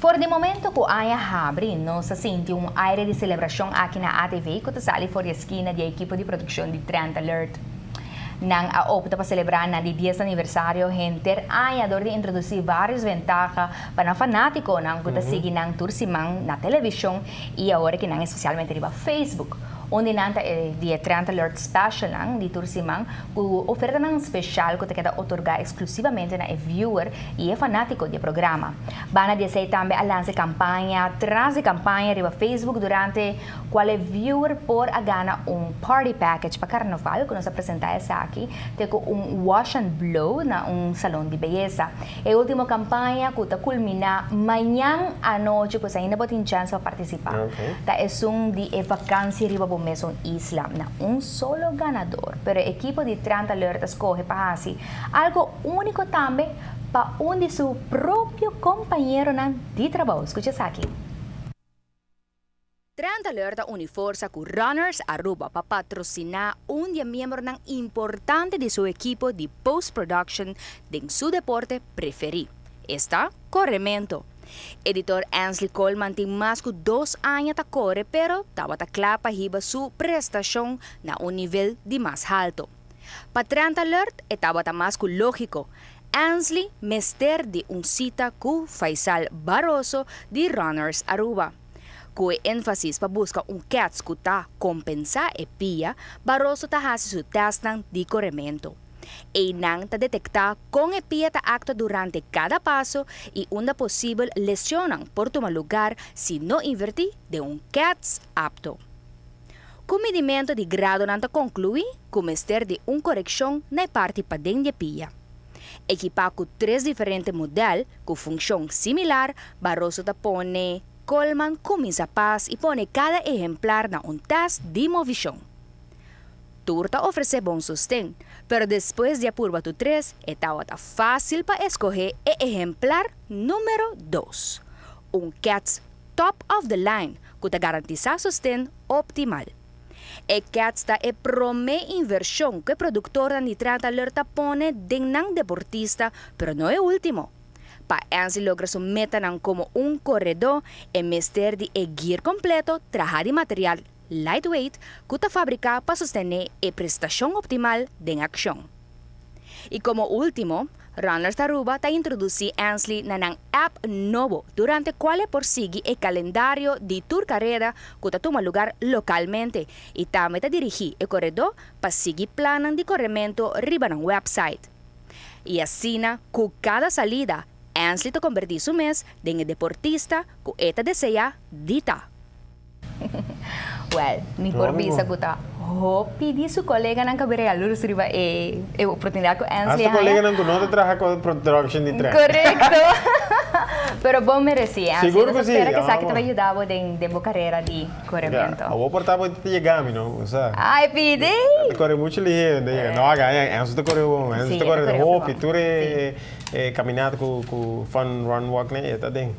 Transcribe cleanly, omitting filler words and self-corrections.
For di momento ku aña habri, nos a sinti un aire di selebrashon aki na ATV ku ta sali for di e skina di e ekipo di produkshon di Trend Alert. Nan a opta pa selebrá nan di 10 aniversario henter aña dor di introdusí vários ventaha pa nan fanátikonan ku ta sigui nan tur siman na televishon i awor ki nan espesialmente riba Facebook. Un di nan ta e di e Trend Alert Specialnan di tur siman ku ofertanan speshal ku ta keda otorgá eksklusivamente na e viewer i e fanátiko di e programa. Banda di esei tambe a lansa e kampaña tras di kampaña riba Facebook durante kual e viewer por a gana un party package pa karnaval ku nos a presentá esaki te ku un wash and blow na un salon di beyesa. E último kampaña ku ta kulminá mañan anochi pues ainda bo tin chèns pa partisipá ta esun di e vakansi riba bo mesun isla na un solo ganador. Pero e ekipo di Trend Alert a skohe pa hasi algo úniko tambe pa un di su propio kompañeronan di trabou. Skucha esaki. Trend Alert a uni forsa ku Runners Aruba pa patrosiná un di e miembronan importante di su ekipo di post production den su deporte preferí, esta koremento. Editor Ansley Coleman tin mas ku 2 aña ta kore, pero tabata kla pa hiba su prestashon na un nivel di mas halto. Pa Trend Alert e tabata mas ku lógiko. Ansley mester di un sita ku Faisal Barroso di Runners Aruba. Ku e énfasis pa buska un kèts ku ta kompensá e pia, Barroso ta hasi su testnan di koremento. Einan ta detektá kon e pia ta aktua durante kada paso i unda posibel leshonnan por tuma lugá si no invertí den un kèts apto. Ku midimentu di gradonan ta konkluí ku mester di un korekshon na e parti paden di e pia. Ekipá ku tres diferente modelo ku funshon similar, Barroso ta pone Coleman kuminsá pas i pone kada ehemplar na un test di movishon. Tur ta ofresé bon sosten, pero despues di a purba tur tres, e tabata fásil pa skohe e ehemplar number 2. Un kèts top of the line ku ta garantisá sosten optimal. E kèts ta e promé invershon ku e produktor di Trend Alert ta pone den nan deportista, pero no e último. Pa Ansley logra su metanan komo un koredó, e mester di e gear kompleto trahá di material lightweight ku ta fabriká pa sostené e prestashon optimal den akshon. I komo último, Runners Aruba ta introdusí Ansley na nan app nobo, durante kual e por sigui e kalendario di tur karera ku ta tuma lugá lokalmente i tambe ta dirigí e koredó pa sigui plannan di korementu riba nan website. I asina, ku kada salida, Ansley ta konvertí su mes den e deportista ku e ta deseá di ta. Well, mi por bisa ku ta hopi di su koleganan ku a bira yalurs riba e oportunidat ku Ansley Hasta koleganan ku no ta traha ku production di Trend. Korekto. Pero bon meresí, Ansley. Sigur ku si. Spera ku esaki ta yuda bo den bo karera di korementu. Yeah. Awor por ta bo yega mi, no? Osea. Ai, pidi! Ta kore muchu lihé. No, Ansley ta kore bon. Ansley ta kore hopi. Tur e kaminata ku fun run walk ne, e ta den.